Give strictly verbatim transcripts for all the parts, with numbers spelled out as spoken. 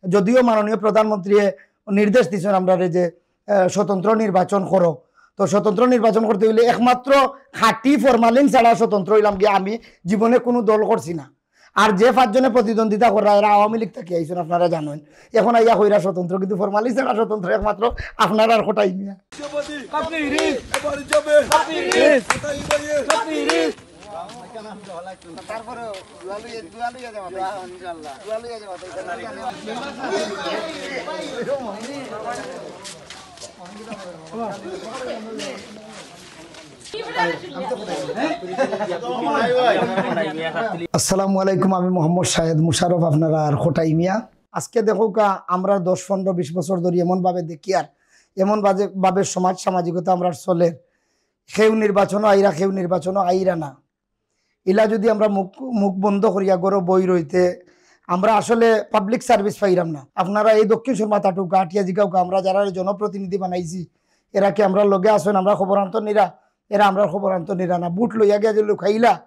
যদিও মাননীয় প্রধানমন্ত্রীয়ে নির্দেশ দিছইন আমরারে যে, আহ, স্বতন্ত্র নির্বাচন করো, তো স্বতন্ত্র নির্বাচন করতে অইলে একমাত্র খাঁটি ফরমালিন ছাড়া স্বতন্ত্র অইলাম গিয়া আমি, জীবনে কুনু দল করছি না। আর যে পাঁচজনে প্রতিদ্বন্দ্বিতা কররা, এরা আওয়ামী লীগ থাকি আইছইন, আপনারা জানইন। এখন আইয়া কইরা স্বতন্ত্র, কিন্তু ফরমালিন ছাড়া স্বতন্ত্র একমাত্র আপনারার কটাই মিয়া। আসসালামু আলাইকুম, আমি মোহাম্মদ শাহেদ মুশারফ, আপনারার কটাই মিয়া। আজকে দেখউক্কা, আমরা দশ, পনেরো, বিশ বছর ধরি এমন ভাবে দেখিয়ার, এমন বাজে-, ভাবে সমাজ সামাজিকতা আমরার চলের, কেউ নির্বাচনো আইরা, কেউ নির্বাচনো আইরা না। ইলা যুদি আমরা মুখ, মুখ বন্ধ করিয়া ঘরো বই রইতে, আমরা আসলে পাবলিক সার্ভিস পাইরাম না। আপনারা এই দক্ষিণ সুরমা তাটুকা আটিয়া জিগাউক্কা, আমরা যারারে জনপ্রতিনিধি বানাইছি, এরা কি আমরার লগে আছইন? আমরার খবরান্তর নিরা, এরা আমরার খবরান্তর নিরা না। ভুট লইয়া গিয়া যে লুকাইলা,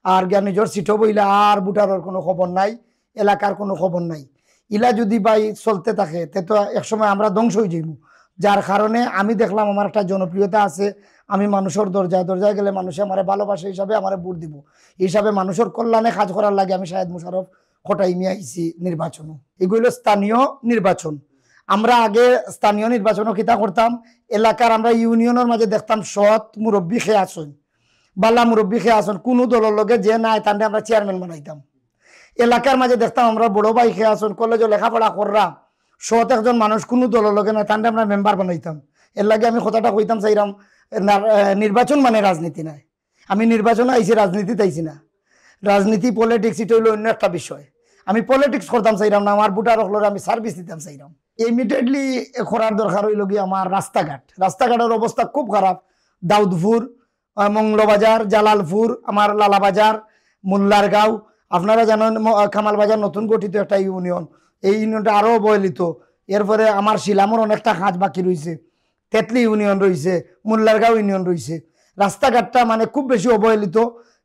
আর গিয়া নিজর সিটো বইলা, আর ভুটারর কুনু খবর নাই, এলাকার কুনু খবর নাই। ইলা যুদি ভাই চলতে থাকে, তে তো একসময় আমরা ধ্বংস অইযাইমু। যার কারণে আমি দেখলাম আমার একটা জনপ্রিয়তা আছে, আমি মানুষর দরজায় দরজায় গেলে মানুষে আমারে ভালোবাসে হিসাবে আমারে ভুট দিবো, হিসাবে মানুষর কল্যাণে কাজ করার লাগি আমি শাহেদ মুশারফ কটাই মিয়া আইছি নির্বাচনো। এগু অইলো স্থানীয় নির্বাচন। আমরা আগে স্থানীয় নির্বাচনো কিতা করতাম, এলাকার আমরা ইউনিয়নর মাঝে দেখতাম সৎ মুরব্বি কে আছইন, বালা মুরব্বি কে আছইন, কুনু দলর লগে যে নাই, তানরে আমরা চেয়ারম্যান বানাইতাম। এলাকার মাঝে দেখতাম আমরা বড় ভাই কে আছইন, কলেজো লেখাপড়া কররা, সৎ একজন মানুষ, কুনু দলর লগে নাই, তানরে আমরা মেম্বার বানাইতাম। এর লাগি আমি কথাটা কইতাম চাইরাম, না, আহ, নির্বাচন মানে রাজনীতি নায়। আমি নির্বাচনো আইছি, রাজনীতিত আইছি না। রাজনীতি, পলিটিক্স, ইটা অইলো অন্য একটা বিষয়। আমি পলিটিক্স করতাম চাইরাম না, আমার ভুটার অকলরে আমি সার্ভিস দিতাম চাইরাম। ইমিডিয়েটলি করার দরকার অইলো গিয়া আমার রাস্তাঘাট। রাস্তাঘাটর অবস্থা খুব খারাপ। দাউদপুর, আহ, মৌলবাজার, জালালপুর, আমার লালাবাজার, মোল্লারগাঁও, আপনারা জানইন ম-, আহ, কামালবাজার নতুন গঠিত একটা ইউনিয়ন, এই ইউনিয়নটা আরো অবহেলিত। এরপরে আমার শিলামর অনেকটা কাজ বাকি রইছে, তেতলি ইউনিয়ন রইছে, মোল্লারগাঁও ইউনিয়ন রইছে। রাস্তাঘাটটা মানে খুব বেশি অবহেলিত,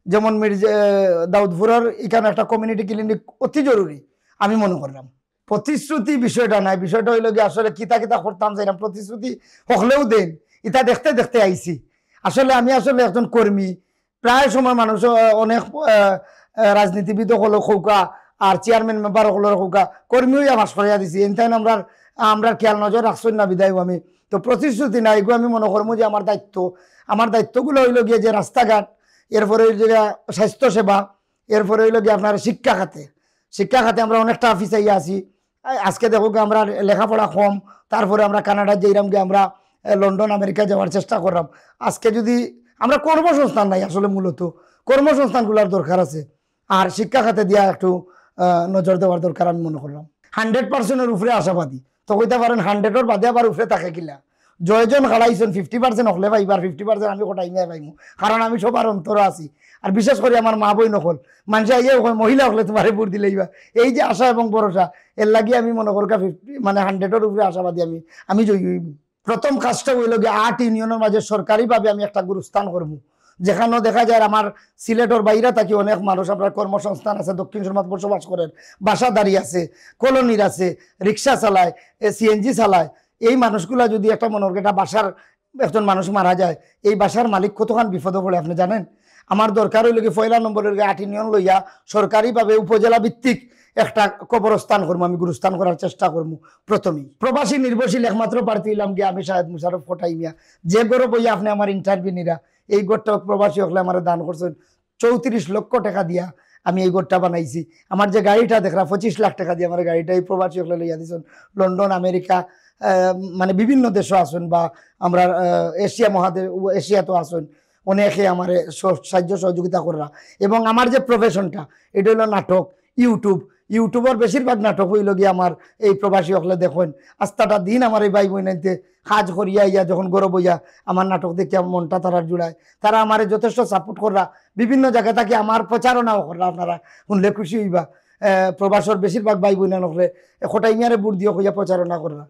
যেমন মির্জা, আহ, দাউদপুরর ইখানো একটা কমিউনিটি ক্লিনিক অতি জরুরি আমি মনে করলাম। প্রতিশ্রুতি বিষয়টা নায়, বিষয়টা অইলো গিয়া আসলে কিতা কিতা করতাম চাইরাম, প্রতিশ্রুতি হকলেউ দেইন, ইটা দেখতে দেখতে আইছি। আসলে আমি আসলে একজন কর্মী, প্রায় সময় মানুষ, আহ, অনেক, আহ, আহ, রাজনীতিবিদ অকলরে কউক্কা আর চেয়ারম্যান মেম্বার অকলরে কউক্কা, কর্মী অইয়া পাশ করাইয়া দিছি। এনতাইন আমরার, আমরার খেয়াল নজর রাখছইন না বিধায়ও আমি। তো প্রতিশ্রুতি নাই, এগু আমি মনে করমু যে আমার দায়িত্ব, আমার দায়িত্বগুলা অইলো গিয়া যে রাস্তাঘাট, এরপরে অইলো গিয়া স্বাস্থ্যসেবা, এরপরে অইলো গিয়া আপনার শিক্ষা খাতে। শিক্ষা খাতে আমরা অনেকটা পিছাইয়া আছি। আ-, আজকে দেখউক্কা আমরা লেখাপড়া কম, তারপরে আমরা কানাডা যাইরাম গিয়া আমরা, এ, লন্ডন, আমেরিকা যাওয়ার চেষ্টা করলাম। আজকে যুদি আমরা কর্মসংস্থান নাই আসলে মূলত, কর্মসংস্থানগুলার দরকার আছে। আর শিক্ষা খাতে দিয়া একটু, আহ, নজর দেওয়ার দরকার আমি মনে করলাম। হান্ড্রেড পার্সেন্টর উপরে আশাবাদী, তো কইতা পারেন হান্ড্রেডর বাদে আবার উপরে থাকে কিলা? জয়জন খাড়াইছইন, ফিফটি পার্সেন্ট হকলে পাইবা, আর ফিফটি পার্সেন্ট আমি কটাই মিয়া পাইমু, কারণ আমি সবার অন্তরে আছি। আর বিশেষ করি আমার মা বইন অকল, মানষে আইয়াউ কয়, "মহিলা অকলে তুমারে ভোট দিলাইবা।" এই যে আশা এবং ভরসা, এর লাগি আমি মনে করউক্কা ফিফটি, মানে, হান্ড্রেডর উপরে আশাবাদী আমি, আমি জয়ী অইমু। প্রথম কাজটা অইলো গিয়া আট ইউনিয়নর মাঝে সরকারিভাবে আমি একটা গুরুস্থান করমু, যেখানো দেখা যায় আমার সিলেটর বাইরে থাকি অনেক মানুষ, আমরার কর্মসংস্থান আছে, দক্ষিণ সুরমাত বসবাস করের, বাসাদারি আছে, কলোনির আছে, রিক্সা চালায়, এ, সিএনজি চালায়। এই মানুষগুলা যুদি একটা মনে করউক্কা একটা বাসার একজন মানুষ মারা যায়, এই বাসার মালিক কতখান বিপদো পড়ে আপনে জানেন? আমার দরকার অইলো গিয়া পয়লা নম্বরর গিয়া আট ইউনিয়ন লইয়া সরকারিভাবে উপজেলা ভিত্তিক একটা কবরস্থান করমু, আমি গুরুস্থান করার চেষ্টা করমু। প্রথমেই প্রবাসী নির্ভরশীল একমাত্র প্রার্থী অইলাম গিয়া আমি শাহেদ মুশারফ কটাই মিয়া। যে ঘরো বইয়া আপনে আমার ইন্টারভিউ নিরা, এই ঘরটা প্রবাসী অকলে আমারে দান করছইন, চৌত্রিশ লক্ষ টেকা দিয়া আমি এই ঘরটা বানাইছি। আমার যে গাড়িটা দেখরা, পঁচিশ লাখ টেকা দিয়া আমার গাড়িটা এই প্রবাসী অকলে লইয়া দিছইন। লন্ডন, আমেরিকা, আহ, মানে বিভিন্ন দেশো আছইন বা আমরার, আহ, এশিয়া মহাদেশ, এশিয়াত আছইন, অনেকে আমারে স-, সাহায্য সহযোগিতা কররা। এবং আমার যে প্রফেশনটা, ইটা অইলো নাটক, YouTube, YouTubeর বেশিরভাগ নাটক অইলো গিয়া আমার এই প্রবাসী অকলে দেখইন। আস্তাটা দিন আমার এই ভাই বইনাইন্তে কাজ করিয়া আইয়া যখন ঘরো বইয়া আমার নাটক দেখিয়া মনটা তারার জুড়ায়, তারা আমারে যথেষ্ট সাপোর্ট কররা, বিভিন্ন জাগা থাকি আমার প্রচারণাও কররা। আপনারা হুনলে খুশি অইবা, আহ, প্রবাসর বেশিরভাগ ভাই বইনাইন অকলে কটাই মিয়ারে ভোট দিও কইয়া প্রচারণা কররা।